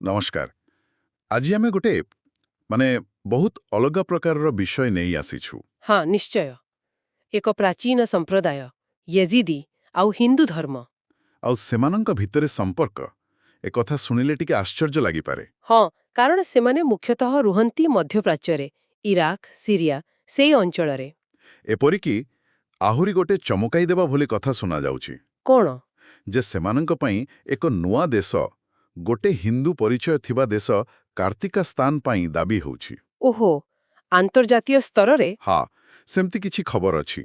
ନମସ୍କାର। ଆଜି ଆମେ ଗୋଟେ ମାନେ ବହୁତ ଅଲଗା ପ୍ରକାରର ବିଷୟ ନେଇ ଆସିଛୁ। ହଁ, ନିଶ୍ଚୟ। ଏକ ପ୍ରାଚୀନ ସମ୍ପ୍ରଦାୟ, ୟେଜିଦି ଆଉ ହିନ୍ଦୁ ଧର୍ମ। ଆଉ ସେମାନଙ୍କ ଭିତରେ ସମ୍ପର୍କ, ଏକଥା ଶୁଣିଲେ ଟିକେ ଆଶ୍ଚର୍ଯ୍ୟ ଲାଗିପାରେ। ହଁ, କାରଣ ସେମାନେ ମୁଖ୍ୟତଃ ରୁହନ୍ତି ମଧ୍ୟପ୍ରାଚ୍ୟରେ, ଇରାକ, ସିରିଆ, ସେଇ ଅଞ୍ଚଳରେ। ଏପରିକି ଆହୁରି ଗୋଟେ ଚମକାଇ ଦେବା ଭଳି କଥା ଶୁଣାଯାଉଛି କଣ? ଯେ ସେମାନଙ୍କ ପାଇଁ ଏକ ନୂଆ ଦେଶ, ଗୋଟେ ହିନ୍ଦୁ ପରିଚୟ ଥିବା ଦେଶ କାର୍ତ୍ତିକାସ୍ଥାନ ପାଇଁ ଦାବି ହେଉଛି। ଓହୋ, ଆନ୍ତର୍ଜାତୀୟ ସ୍ତରରେ? ହଁ, ସେମିତି କିଛି ଖବର ଅଛି।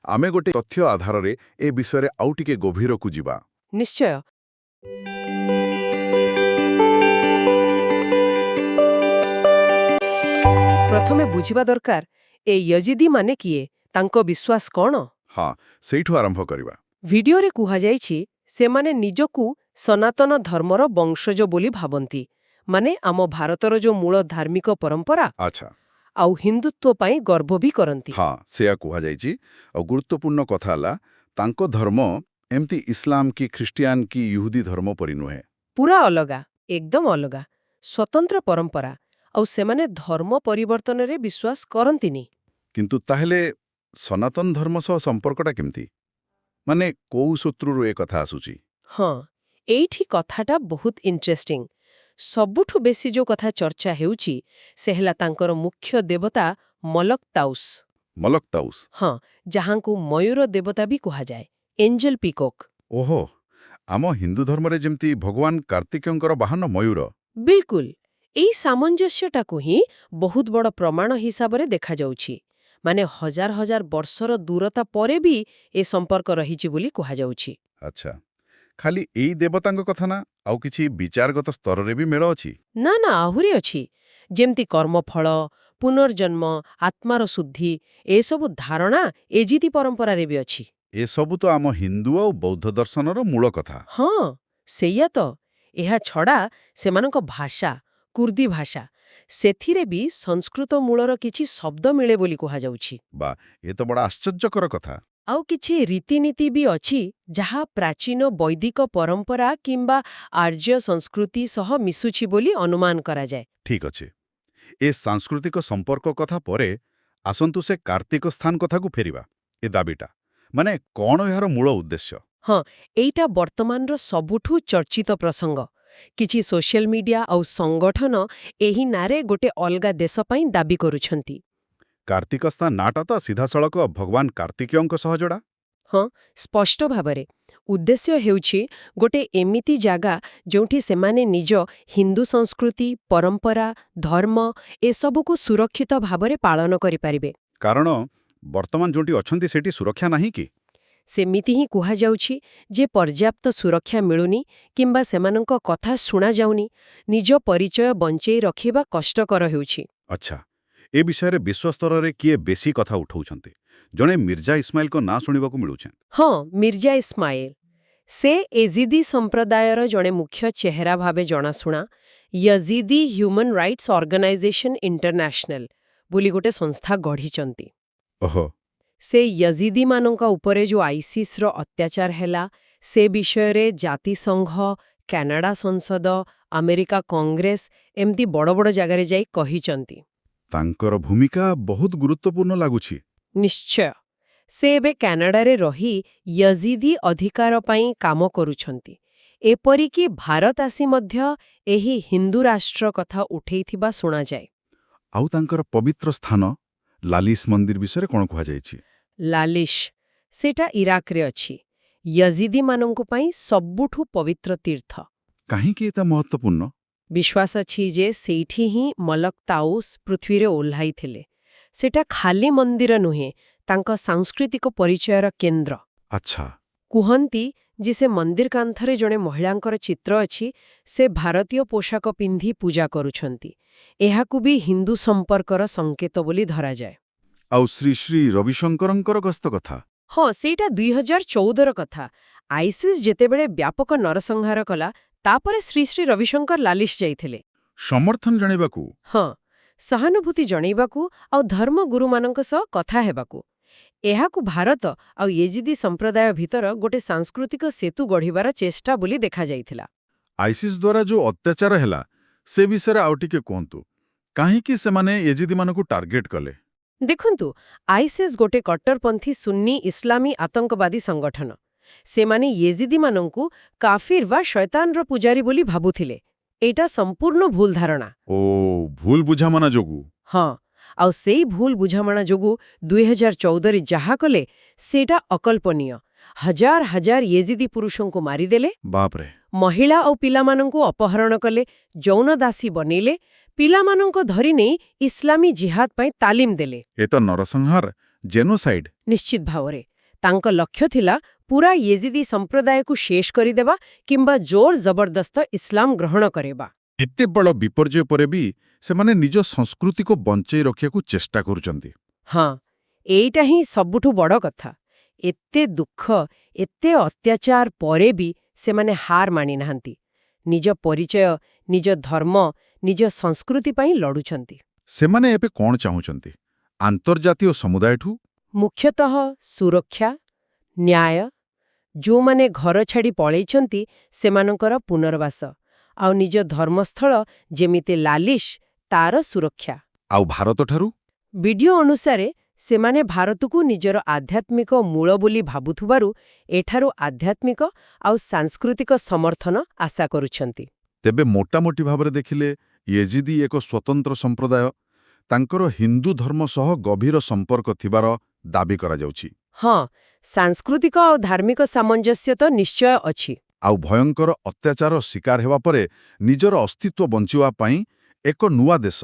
ଆମେ ଗୋଟେ ତଥ୍ୟ ଆଧାରରେ ଏ ବିଷୟରେ ଆଉ ଟିକେ ଗଭୀରକୁ ଯିବା। ନିଶ୍ଚୟ। ପ୍ରଥମେ ବୁଝିବା ଦରକାର, ଏ ୟଜିଦି ମାନେ କିଏ, ତାଙ୍କ ବିଶ୍ୱାସ କଣ? ହଁ, ସେଇଠୁ ଆରମ୍ଭ କରିବା। ଭିଡିଓରେ କୁହାଯାଇଛି, ସେମାନେ ନିଜକୁ ସନାତନ ଧର୍ମର ବଂଶଜ ବୋଲି ଭାବନ୍ତି, ମାନେ ଆମ ଭାରତର ଯୋଉ ମୂଳ ଧାର୍ମିକ ପରମ୍ପରା। ଆଉ ହିନ୍ଦୁତ୍ୱ ପାଇଁ ଗର୍ବ ବି କରନ୍ତି। ହଁ, ସେୟା କୁହାଯାଇଛି। ଆଉ ଗୁରୁତ୍ୱପୂର୍ଣ୍ଣ କଥା ହେଲା, ତାଙ୍କ ଧର୍ମ ଏମିତି ଇସଲାମ କି ଖ୍ରୀଷ୍ଟିଆନ କି ୟୁହୁଦୀ ଧର୍ମ ପରି ନୁହେଁ। ପୁରା ଅଲଗା, ଏକଦମ ଅଲଗା, ସ୍ୱତନ୍ତ୍ର ପରମ୍ପରା। ଆଉ ସେମାନେ ଧର୍ମ ପରିବର୍ତ୍ତନରେ ବିଶ୍ୱାସ କରନ୍ତିନି। କିନ୍ତୁ ତାହେଲେ ସନାତନ ଧର୍ମ ସହ ସମ୍ପର୍କଟା କେମିତି? ମାନେ କୋଉ ସୂତ୍ରରୁ ଏ କଥା ଆସୁଛି? ହଁ, ଏଇଠି କଥାଟା ବହୁତ ଇଣ୍ଟରେଷ୍ଟିଂ। ସବୁଠୁ ବେଶୀ ଯୋଉ କଥା ଚର୍ଚ୍ଚା ହେଉଛି, ସେ ହେଲା ତାଙ୍କର ମୁଖ୍ୟ ଦେବତା ମଲକ ତାଉସ୍। ମଲକ ତାଉସ୍? ହଁ, ଯାହାଙ୍କୁ ମୟୂର ଦେବତା ବି କୁହାଯାଏ, ଏଞ୍ଜେଲ ପିକୋକ୍। ଓହୋ, ଆମ ହିନ୍ଦୁ ଧର୍ମରେ ଯେମିତି ଭଗବାନ କାର୍ତ୍ତିକଙ୍କର ବାହନ ମୟୂର। ବିଲକୁଲ। ଏଇ ସାମଞ୍ଜସ୍ୟଟାକୁ ହିଁ ବହୁତ ବଡ଼ ପ୍ରମାଣ ହିସାବରେ ଦେଖାଯାଉଛି। ମାନେ ହଜାର ହଜାର ବର୍ଷର ଦୂରତା ପରେ ବି ଏ ସମ୍ପର୍କ ରହିଛି ବୋଲି କୁହାଯାଉଛି। ଆଚ୍ଛା, ଖାଲି ଏଇ ଦେବତାଙ୍କ କଥା ନା ଆଉ କିଛି ବିଚାରଗତ ସ୍ତରରେ ବି ମେଳ ଅଛି? ନା ନା, ଆହୁରି ଅଛି। ଯେମିତି କର୍ମଫଳ, ପୁନର୍ଜନ୍ମ, ଆତ୍ମାର ଶୁଦ୍ଧି, ଏସବୁ ଧାରଣା ଏଜିଦି ପରମ୍ପରାରେ ବି ଅଛି। ଏସବୁ ତ ଆମ ହିନ୍ଦୁ ଆଉ ବୌଦ୍ଧ ଦର୍ଶନର ମୂଳ କଥା। ହଁ, ସେଇଆ ତ। ଏହା ଛଡ଼ା ସେମାନଙ୍କ ଭାଷା, କୁର୍ଦ୍ଦି ଭାଷା, ସେଥିରେ ବି ସଂସ୍କୃତ ମୂଳର କିଛି ଶବ୍ଦ ମିଳେ ବୋଲି କୁହାଯାଉଛି। ବା, ଏ ତ ବଡ଼ ଆଶ୍ଚର୍ଯ୍ୟକର କଥା। ଆଉ କିଛି ରୀତିନୀତି ବି ଅଛି, ଯାହା ପ୍ରାଚୀନ ବୈଦିକ ପରମ୍ପରା କିମ୍ବା ଆର୍ଯ୍ୟ ସଂସ୍କୃତି ସହ ମିଶୁଛି ବୋଲି ଅନୁମାନ କରାଯାଏ। ଠିକ୍ ଅଛି, ଏ ସାଂସ୍କୃତିକ ସମ୍ପର୍କ କଥା ପରେ ଆସନ୍ତୁ ସେ କାର୍ତ୍ତିକ ସ୍ଥାନ କଥାକୁ ଫେରିବା। ଏ ଦାବିଟା ମାନେ କ'ଣ, ଏହାର ମୂଳ ଉଦ୍ଦେଶ୍ୟ? ହଁ, ଏଇଟା ବର୍ତ୍ତମାନର ସବୁଠୁ ଚର୍ଚ୍ଚିତ ପ୍ରସଙ୍ଗ। କିଛି ସୋସିଆଲ ମିଡିଆ ଆଉ ସଂଗଠନ ଏହି ନାଁରେ ଗୋଟେ ଅଲଗା ଦେଶ ପାଇଁ ଦାବି କରୁଛନ୍ତି। କାର୍ତ୍ତିକ ସ୍ଥାନ ନାଁଟା ତ ସିଧାସଳଖ ଭଗବାନ କାର୍ତ୍ତିକେୟଙ୍କ ସହ ଯୋଡ଼ା। ହଁ, ସ୍ପଷ୍ଟ ଭାବରେ ଉଦ୍ଦେଶ୍ୟ ହେଉଛି ଗୋଟେ ଏମିତି ଜାଗା ଯେଉଁଠି ସେମାନେ ନିଜ ହିନ୍ଦୁ ସଂସ୍କୃତି, ପରମ୍ପରା, ଧର୍ମ ଏସବୁକୁ ସୁରକ୍ଷିତ ଭାବରେ ପାଳନ କରିପାରିବେ। କାରଣ ବର୍ତ୍ତମାନ ଯେଉଁଠି ଅଛନ୍ତି, ସେଠି ସୁରକ୍ଷା ନାହିଁ କି? ସେମିତି ହିଁ କୁହାଯାଉଛି ଯେ ପର୍ଯ୍ୟାପ୍ତ ସୁରକ୍ଷା ମିଳୁନି କିମ୍ବା ସେମାନଙ୍କ କଥା ଶୁଣାଯାଉନି, ନିଜ ପରିଚୟ ବଞ୍ଚେଇ ରଖିବା କଷ୍ଟକର ହେଉଛି। ଆଚ୍ଛା, ଏ ବିଷୟରେ ବିଶ୍ୱସ୍ତରରେ କିଏ ବେଶୀ କଥା ଉଠାଉଛନ୍ତି? ଜଣେ ମିର୍ଜା ଇସ୍ମାଇଲଙ୍କ ନାଁ ଶୁଣିବାକୁ ମିଳୁଛି। ହଁ, ମିର୍ଜା ଇସ୍ମାଇଲ। ସେ ଏଜିଦି ସମ୍ପ୍ରଦାୟର ଜଣେ ମୁଖ୍ୟ ଚେହେରା ଭାବେ ଜଣାଶୁଣା। ୟଜିଦି ହ୍ୟୁମାନ ରାଇଟ୍ସ ଅର୍ଗାନାଇଜେସନ ଇଣ୍ଟରନ୍ୟାସନାଲ ବୋଲି ଗୋଟେ ସଂସ୍ଥା ଗଢ଼ିଛନ୍ତି। ସେ ୟଜିଦିମାନଙ୍କ ଉପରେ ଯୋଉ ଆଇସିସ୍ର ଅତ୍ୟାଚାର ହେଲା, ସେ ବିଷୟରେ ଜାତିସଂଘ, କାନାଡା ସଂସଦ, ଆମେରିକା କଂଗ୍ରେସ ଏମିତି ବଡ଼ ବଡ଼ ଜାଗାରେ ଯାଇ କହିଛନ୍ତି। ତାଙ୍କର ଭୂମିକା ବହୁତ ଗୁରୁତ୍ୱପୂର୍ଣ୍ଣ ଲାଗୁଛି। ନିଶ୍ଚୟ। ସେ ଏବେ କାନାଡାରେ ରହି ୟଜିଦି ଅଧିକାର ପାଇଁ କାମ କରୁଛନ୍ତି। ଏପରିକି ଭାରତ ଆସି ମଧ୍ୟ ଏହି ହିନ୍ଦୁ ରାଷ୍ଟ୍ର କଥା ଉଠେଇଥିବା ଶୁଣାଯାଏ। ଆଉ ତାଙ୍କର ପବିତ୍ର ସ୍ଥାନ ଲାଲିଶ ମନ୍ଦିର ବିଷୟରେ କ'ଣ କୁହାଯାଇଛି? ଲାଲିଶ, ସେଟା ଇରାକରେ ଅଛି। ୟଜିଦିମାନଙ୍କ ପାଇଁ ସବୁଠୁ ପବିତ୍ର ତୀର୍ଥ। କାହିଁକି ଏଟା ମହତ୍ତ୍ୱପୂର୍ଣ୍ଣ? ବିଶ୍ୱାସ ଅଛି ଯେ ସେଇଠି ହିଁ ମଲକ ତାଉସ୍ ପୃଥିବୀରେ ଓହ୍ଲାଇଥିଲେ। ସେଟା ଖାଲି ମନ୍ଦିର ନୁହେଁ, ତାଙ୍କ ସାଂସ୍କୃତିକ ପରିଚୟର କେନ୍ଦ୍ର। କୁହନ୍ତି ଯେ ସେ ମନ୍ଦିର କାନ୍ଥରେ ଜଣେ ମହିଳାଙ୍କର ଚିତ୍ର ଅଛି, ସେ ଭାରତୀୟ ପୋଷାକ ପିନ୍ଧି ପୂଜା କରୁଛନ୍ତି। ଏହାକୁ ବି ହିନ୍ଦୁ ସମ୍ପର୍କର ସଂକେତ ବୋଲି ଧରାଯାଏ। ଆଉ ଶ୍ରୀ ଶ୍ରୀ ରବିଶଙ୍କରଙ୍କର ଗସ୍ତ କଥା? ହଁ, ସେଇଟା 2014ର କଥା। ଆଇସିସ୍ ଯେତେବେଳେ ବ୍ୟାପକ ନରସଂହାର କଲା, ତାପରେ ଶ୍ରୀ ଶ୍ରୀ ରବିଶଙ୍କର ଲାଲିଶ ଯାଇଥିଲେ। ସମର୍ଥନ ଜଣାଇବାକୁ? ହଁ, ସହାନୁଭୂତି ଜଣେଇବାକୁ ଆଉ ଧର୍ମଗୁରୁମାନଙ୍କ ସହ କଥା ହେବାକୁ। ଏହାକୁ ଭାରତ ଆଉ ୟେଜିଦି ସମ୍ପ୍ରଦାୟ ଭିତର ଗୋଟେ ସାଂସ୍କୃତିକ ସେତୁ ଗଢ଼ିବାର ଚେଷ୍ଟା ବୋଲି ଦେଖାଯାଇଥିଲା। ଆଇସିସ୍ ଦ୍ୱାରା ଯୋଉ ଅତ୍ୟାଚାର ହେଲା, ସେ ବିଷୟରେ ଆଉ ଟିକେ କୁହନ୍ତୁ। କାହିଁକି ସେମାନେ ୟେଜିଦୀମାନଙ୍କୁ ଟାର୍ଗେଟ କଲେ? ଦେଖନ୍ତୁ, ଆଇସିସ୍ ଗୋଟେ କଟ୍ଟରପନ୍ଥୀ ସୁନ୍ନି ଇସଲାମୀ ଆତଙ୍କବାଦୀ ସଂଗଠନ। ସେମାନେ ୟେଜିଦୀମାନଙ୍କୁ କାଫିର ବା ଶୈତାନର ପୂଜାରୀ ବୋଲି ଭାବୁଥିଲେ। ଏଇଟା ସମ୍ପୂର୍ଣ୍ଣ ଭୁଲ ଧାରଣା। ଓ, ଭୁଲ ବୁଝାମଣା ଯୋଗୁ। ହଁ, ଆଉ ସେଇ ଭୁଲ ବୁଝାମଣା ଯୋଗୁ 2014ରେ ଯାହା କଲେ ସେଇଟା ଅକଳ୍ପନୀୟ। ହଜାର ହଜାର ୟେଜିଦୀ ପୁରୁଷଙ୍କୁ ମାରିଦେଲେ। ବାପରେ! ମହିଳା ଆଉ ପିଲାମାନଙ୍କୁ ଅପହରଣ କଲେ, ଯୌନଦାସୀ ବନେଇଲେ, ପିଲାମାନଙ୍କ ଧରି ନେଇ ଇସଲାମୀ ଜିହାଦ ପାଇଁ ତାଲିମ ଦେଲେ। ଏ ତ ନରସଂହାର, ଜେନୋସାଇଡ୍। ନିଶ୍ଚିତ ଭାବରେ ତାଙ୍କ ଲକ୍ଷ୍ୟ ଥିଲା ପୁରା ୟେଜିଦୀ ସମ୍ପ୍ରଦାୟକୁ ଶେଷ କରିଦେବା କିମ୍ବା ଜୋର ଜବରଦସ୍ତ ଇସଲାମ ଗ୍ରହଣ କରାଇବା। ଏତେ ବଡ଼ ବିପର୍ଯ୍ୟୟ ପରେ ବି ସେମାନେ ନିଜ ସଂସ୍କୃତିକୁ ବଞ୍ଚେଇ ରଖିବାକୁ ଚେଷ୍ଟା କରୁଛନ୍ତି। ହଁ, ଏଇଟା ହିଁ ସବୁଠୁ ବଡ଼ କଥା। ଏତେ ଦୁଃଖ, ଏତେ ଅତ୍ୟାଚାର ପରେ ବି ସେମାନେ ହାର ମାନିନାହାନ୍ତି। ନିଜ ପରିଚୟ, ନିଜ ଧର୍ମ, ନିଜ ସଂସ୍କୃତି ପାଇଁ ଲଢୁଛନ୍ତି। ସେମାନେ ଏବେ କ'ଣ ଚାହୁଁଛନ୍ତି ଆନ୍ତର୍ଜାତୀୟ ସମୁଦାୟଠୁ? ମୁଖ୍ୟତଃ ସୁରକ୍ଷା, ନ୍ୟାୟ, ଯେଉଁମାନେ ଘର ଛାଡ଼ି ପଳେଇଛନ୍ତି ସେମାନଙ୍କର ପୁନର୍ବାସ, ଆଉ ନିଜ ଧର୍ମସ୍ଥଳ ଯେମିତି ଲାଲିଶ, ତାର ସୁରକ୍ଷା। ଆଉ ଭାରତଠାରୁ? ଭିଡିଓ ଅନୁସାରେ ସେମାନେ ଭାରତକୁ ନିଜର ଆଧ୍ୟାତ୍ମିକ ମୂଳ ବୋଲି ଭାବୁଥିବାରୁ ଏଠାରୁ ଆଧ୍ୟାତ୍ମିକ ଆଉ ସାଂସ୍କୃତିକ ସମର୍ଥନ ଆଶା କରୁଛନ୍ତି। ତେବେ ମୋଟାମୋଟି ଭାବରେ ଦେଖିଲେ ୟେଜିଦୀ ଏକ ସ୍ୱତନ୍ତ୍ର ସମ୍ପ୍ରଦାୟ। ତାଙ୍କର ହିନ୍ଦୁ ଧର୍ମ ସହ ଗଭୀର ସମ୍ପର୍କ ଥିବାର ଦାବି କରାଯାଉଛି। ହଁ, ସାଂସ୍କୃତିକ ଆଉ ଧାର୍ମିକ ସାମଞ୍ଜସ୍ୟ ତ ନିଶ୍ଚୟ ଅଛି। ଆଉ ଭୟଙ୍କର ଅତ୍ୟାଚାର ଶିକାର ହେବା ପରେ ନିଜର ଅସ୍ତିତ୍ୱ ବଞ୍ଚିବା ପାଇଁ ଏକ ନୂଆ ଦେଶ,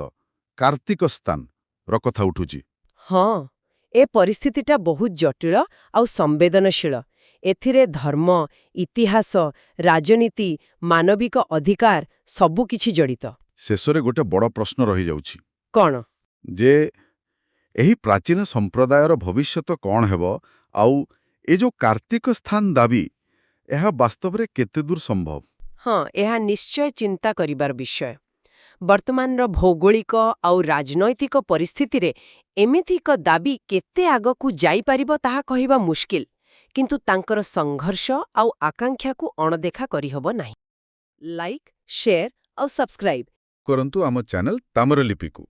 କାର୍ତ୍ତିକସ୍ଥାନ ର କଥା ଉଠୁଛି। ହଁ, ଏ ପରିସ୍ଥିତିଟା ବହୁତ ଜଟିଳ ଆଉ ସମ୍ବେଦନଶୀଳ। ଏଥିରେ ଧର୍ମ, ଇତିହାସ, ରାଜନୀତି, ମାନବିକ ଅଧିକାର ସବୁକିଛି ଜଡ଼ିତ। ଶେଷରେ ଗୋଟେ ବଡ଼ ପ୍ରଶ୍ନ ରହିଯାଉଛି। କ'ଣ? ଯେ ଏହି ପ୍ରାଚୀନ ସମ୍ପ୍ରଦାୟର ଭବିଷ୍ୟତ କ'ଣ ହେବ, ଆଉ ଏ ଯୋଉ କାର୍ତ୍ତିକସ୍ଥାନ ଦାବି, ଏହା ବାସ୍ତବରେ କେତେ ଦୂର ସମ୍ଭବ? ହଁ, ଏହା ନିଶ୍ଚୟ ଚିନ୍ତା କରିବାର ବିଷୟ। ବର୍ତ୍ତମାନର ଭୌଗୋଳିକ ଆଉ ରାଜନୈତିକ ପରିସ୍ଥିତିରେ ଏମିତି ଏକ ଦାବି କେତେ ଆଗକୁ ଯାଇପାରିବ ତାହା କହିବା ମୁସ୍କିଲ, କିନ୍ତୁ ତାଙ୍କର ସଂଘର୍ଷ ଆଉ ଆକାଂକ୍ଷାକୁ ଅଣଦେଖା କରିହେବ ନାହିଁ। ଲାଇକ୍, ସେୟାର ଆଉ ସବସ୍କ୍ରାଇବ୍ କରନ୍ତୁ ଆମ ଚ୍ୟାନେଲ ତାମ୍ରଲିପିକୁ।